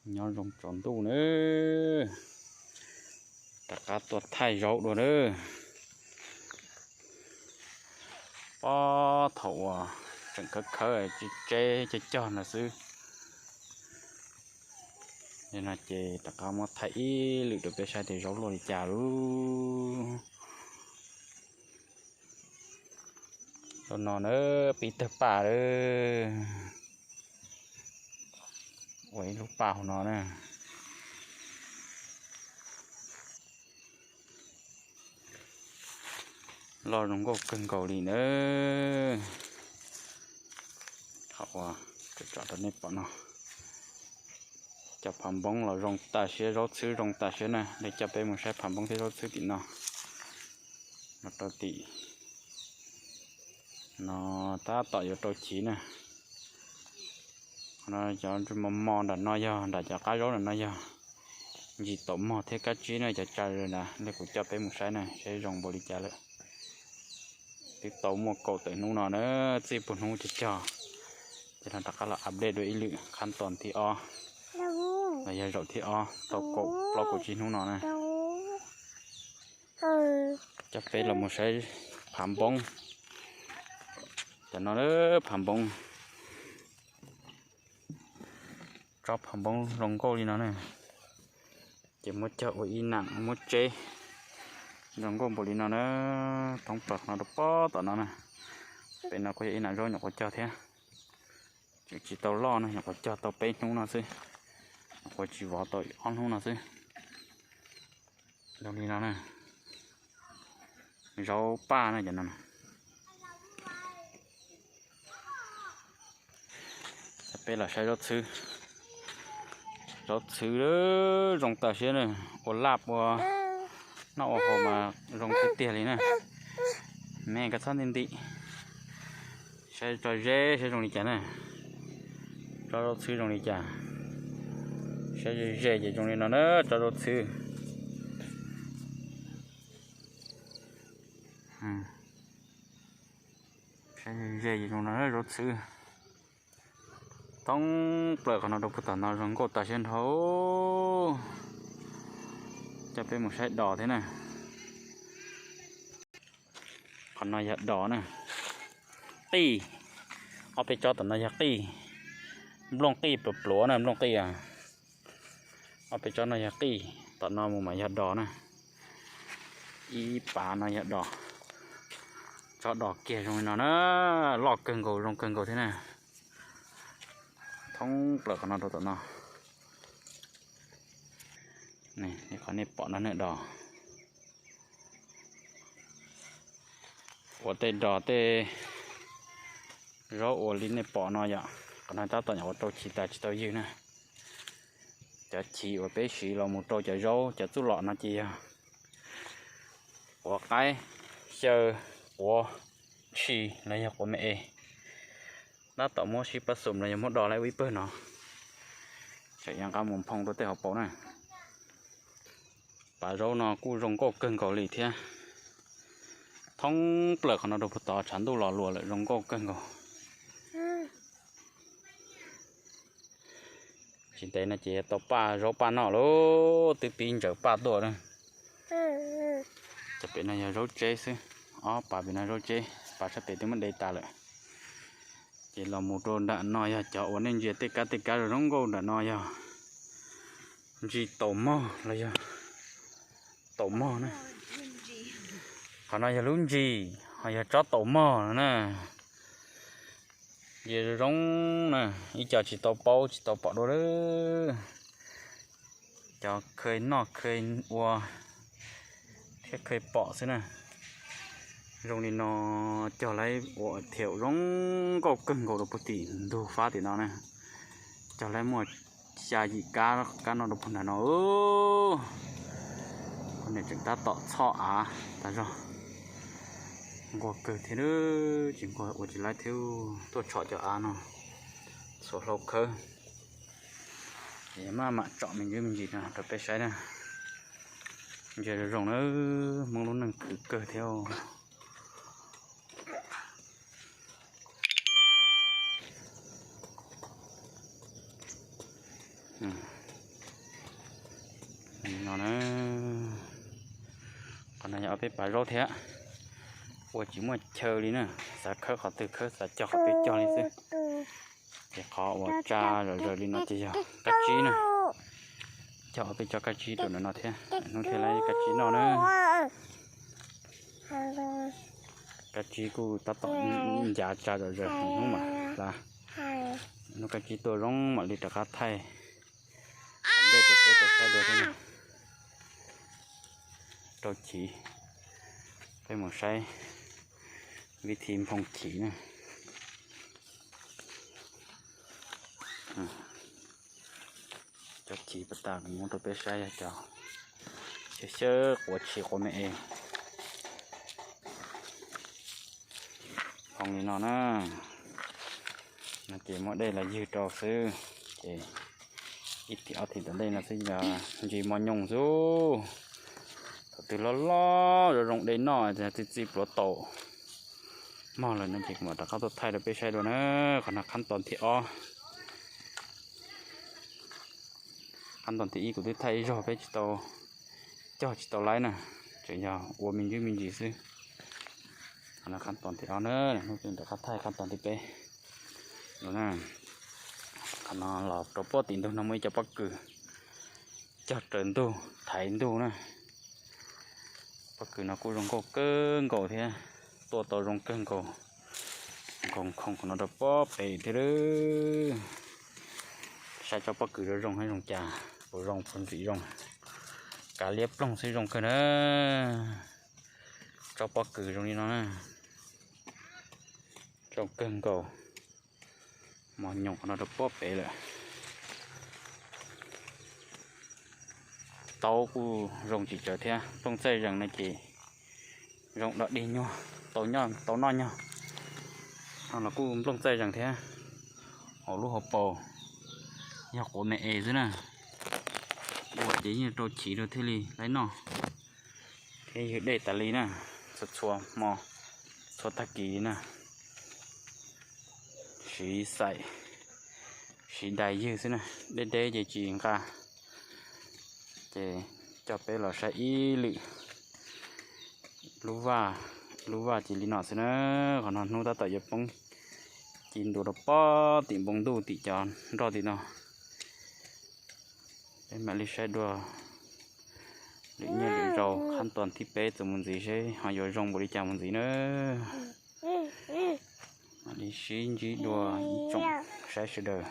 Nyob zoo tsaus ntuj na, rov qab tuaj thaij zaub dua na. Pob thaum uas tseem khawb khawb tseb tseb cog cog no xwb. Yog no ces rov qab muab thaij ib lwm rau peb saib tias zaub luaj li cas lauj. Zaub no na, pib tawg paj lawm. Ua ib lub paj hauv no na. Loj zoo nkauj kawg nkaus li na. Qhov uas tsom rau nej pom no, cov phav npoob los zoo tas siab, zaub txhwb zoo tas siab na. Li coj peb mus saib phav npoob thiab zaub txhwb tim no, los rau tim no tab tom yuav rau chiv na. Qhov no cov ntsuj mos mos nram no yog, nram cov qab zaub nram no yog ntsis taum mog thiab kab tsib na cov tsa na. Li kuv coj peb mus saib na, saib zoo npaum li cas lawm. Twb tau muaj kaum tawm hnub no na, txij puag hnub cog cog, ces no rov qab los update dua ib lwm khab tos thib ob, los yog zaum thib ob tau kaum plaub kaum tsib hnub no na. Coj peb los mus saib phav npoob. Cov no phav npoob, tsob phav npoob zoo nkauj li no na. Ces muab cog ua ib nam muab tseb zoo nkauj npaum li no na. Thoob plaws qhov no rau pob tom no na. Pem no kuj yog ib nam zaub nyuam qhuav cog thiab, tseem tsis tau loj na, nyuam qhuav cog tau peb hnub no xwb, nyuam qhuav tsis vov tau ob hnub no xwb. Zoo li no na, zaub paj na cov no. Peb los saib zaub txhwb. Zaub txhwb zoo tas siab na, ua laj ua noj ua haus mas zoo tiag tiag li na. Me koj txhob nti nti. Saib tso ze saib zoo li cas na. Tsob zaub txhwb zoo li cas. Saib ze ze ces zoo li no na, tsob zaub txhwb. Saib ze ze ces zoo no na, zaub txhwb. Thoob plaws qhov no rau puag tom no zoo nkauj tas siab nrho. Coj peb mus saib dos thiab na. Qhov no yog dos na. Qij, ob peb tsob tom no yog qij. Nplooj qij pluav pluav na, nplooj qij. Ob peb tsob no yog qij, tom no mus mas yog dos na. Ib pas no yog dos. Tsob dos kiag zoo li no na, loj kawg nkaus zoo kawg nkaus thiab na. Thoob plaws qhov no rau tom no. Qhov nej pom no na dos. Ua tej dos tej zaub ua li nej pom no yom, qhov no tab tom nyuam qhuav rau chiv tas tsis tau ywg na. Cov chiv uas peb siv los mus rau cov zaub cov txuj lom no ces yog quav qaib, xyaw, quav ntshis los yog quav me es. Tab tom muab sib pab xum los yog muab do laib ua ib pawg no, tseem yuav nqa mus nphoo rau tej hauv paus na. Pas zaub no kuj zoo nkauj kawg nkaus li thiab. Thoob plaws qhov no rau puag tod tshav ntuj los luas lawm zoo nkauj kawg nkaus. Tsis ntev no ces yuav tau paj zaub paj noj lauj, twb pib ntsaws paj tuaj na. Cov pem no yog zaub tseb xwb, ob pas pem no zaub tseb, pas sab pem twb muab de tas lawm. Ces los mus rau nram no yog cov uas nej ntsia tej kab tej kab zoo nkauj nram no yog ntsis taum mog los yog taum mog na. Qhov no yog lub ntsis, ho yog tsob taum mog no na. Ntsia zoo zoo na, ib co tsis tau paub tsis tau pom dua lawm. Cov khawj noj khawj ua thiab khawj pom xwb na. Zoo li no cog laib ua thiaum zoo nkauj kawg nkaus rau puag tim ntug fab tim no na. Cog laib muaj xya yim kab, kab no rau puag nram no. Qhov niam tseem tab tom txhoj av tas zog. Nquag kawg thiab, tsis nquag ua tsis laib thiab, tuaj tshom cov av no txhua hlau khawb. Ces maj mam tsom me ntsis me ntsis no rau peb saib na. Ntsia zoo zoo na, Hmoob lub neej khwv kawg thiab. No na, qhov no yog ob peb pas zaub thiab, ua tsis muaj chaw li na, xav khawb qhov twg khawb, xav cog qhov twg cog li xwb. Ces qhov uas tsa zom zaws li no ces yog kab tsib na, cog ob peb tsob kab tsib rau ntawm no thiab, hnub thiaj li kab tsib noj na. Kab tsib kuj tab tom ncav tsa zom zaws, hnub mam hlav, hnub kab tsib tuaj zoo mam li rov qab thaij ntej rau peb tau saib dua thiab na. Rau chiv, peb mus saib vib thi nphoo chiv na. Cov chiv pas tas kuv muab rau peb saib yog cov xyab xyab quav tshis quav me es nphoo li no na. No ces muab dej los ywg rau xwb, ces ib thim ob thim tom ntej no xwb yog ntsis mos nyoos xwb. Thaum twg loj loj zoo zoo de noj, txi txi pluav taus mog lawm no ces kuv mam rov qab tuaj thaij rau peb saib dua na. Qhov no qhab tos thib ob. Qhab tos thib ib kuv twb thaij ib zaug peb tsis tau cog tsis tau laib na, tseem yog ua me ntsis me ntsis xwb. Qhov no qhab tos thib ob na, hnub rov qab thaij qhab tos thib peb. Qhov no los rau pob tim ntug no muaj ib co pob kws cog raws ntug thaiv ntug na. Pob kws no kuj zoo nkauj kawg nkaus thiab, tuaj tau zoo kawg nkaus. Nkaus khoom qhov no rau pob pem thiab lawm. Saib tsob pob kws zoo zoo, zoo cas, puas zoo puas ntxim zoo. Kav liab ploog xwb zoo kawg na. Tsob pob kws zoo li no na, zoo kawg nkaus. Mos nyoos qhov no rau pob pem lawm. Taub kuj zoo tsis tsawg thiab, nplooj txaij zees no ces zoo dog dig nyuag, tau noj nyuag. No los kuj nplooj txaij zees thiab, hauv lub hauv paus yog quav me es xwb na. Ua ces yeej rau chiv rau thiaj li laib noj thiab ywg dej tas li na, txhua txhua hmo, txhua tag kis li na. Siv xaim, siv dais ywg xwb na, deb deb ces tsis nqa. Ces coj peb los saib ib lwm lub vaj, lub vaj ces li no xwb na. Qhov no hnub tab tom yuav poob ci ntua rau pob tim npoo ntuj tim cov nroj tim no. Peb mam li saib dua lwm niaj lwm zaus qhab tos thib peb txuas mus ntxiv seb ho yuav zoo npaum li cas mus ntxiv na. Mam li sib ntsib dua ib tsoom saib sawv daws.